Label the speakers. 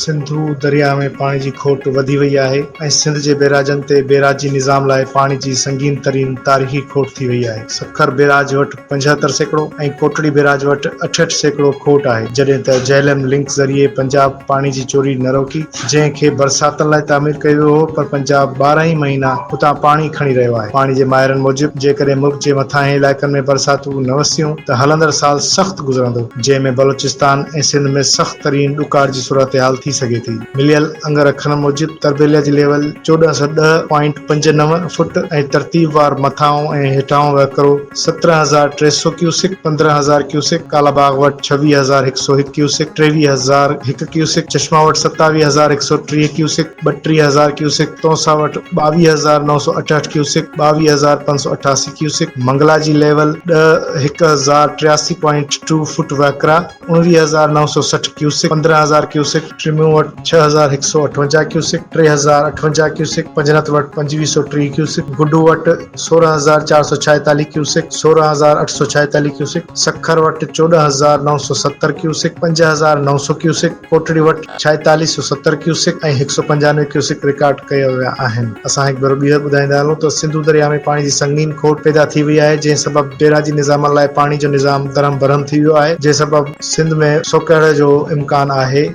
Speaker 1: سنڌو درياهه ۾ پاڻي جي کوٽ وڌي وئي آهي ۽ سنڌ جي بيراجن تي بيراجي نظام لاء پاڻي جي سنگين ترين تاريخي کوٽ ٿي وئي آهي. سکر بيراج وٽ 75% ۽ ڪوٽڙي بيراج وٽ 68% کوٽ آهي، جڏهن ته جهلم لنڪ ذريعي پنجاب پاڻي جي چوري نه روڪي، جنهن کي برساتن لاء تعمير ڪيو ويو هو پر پنجاب 12 ئي مهينا اتان پاڻي کڻي رهيو آهي. پاڻي جي ماهرن موجب جيڪڏهن ملڪ جي مٿانهين علائقن ۾ برساتون نه وسيون ته هلندڙ سال سخت گذرندو، جنهن ۾ بلوچستان ۽ سنڌ ۾ سخت ترين ڏڪار جي صورتحال ٿي سگهي ٿي. مليل انگ اکرن موجب تربيلا جي ليول 1410.59 فٽ ۽ ترتيبوار مٿانهون ۽ هيٺانهون وهڪرو 17300 ڪيوسڪ، 15000 ڪيوسڪ، ڪالاباغ وٽ 26101 ڪيوسڪ، 23001 ڪيوسڪ، چشما وٽ 27130 ڪيوسڪ، 32000 ڪيوسڪ، تونسا وٽ 22968 ڪيوسڪ، 22588 ڪيوسڪ، منگلا جي ليول ڏهه هڪ هزار ٽياسي پوائنٽ ٽو فٽ وهڪرا، 29960 ڪيوسڪ، 15000 ڪيوسڪ، ٽرميون وٽ 6158 ڪيوسڪ، 3058 ڪيوسڪ، پنجنت وٽ 2530 ڪيوسڪ، گڊو وٽ 16446 ڪيوسڪ، 16846 ڪيوسڪ، سکر وٽ 14970 ڪيوسڪ، 5900 ڪيوسڪ، ڪوٽڙي وٽ 4670 ڪيوسڪ ۽ 195 ڪيوسڪ رڪارڊ ڪيا ويا آهن. اسان هڪ ڀيرو ٻيهر ٻڌائيندا هلون ته سنڌو درياهه ۾ پاڻي جي سنگين کوٽ پيدا ٿي وئي آهي جنهن سبب بيراجي نظامن لاء پاڻي جو نظام درهم برهم ٿي ويو آهي جنهن سبب سنڌ ۾ سوڪهڙي جو امڪان آهي.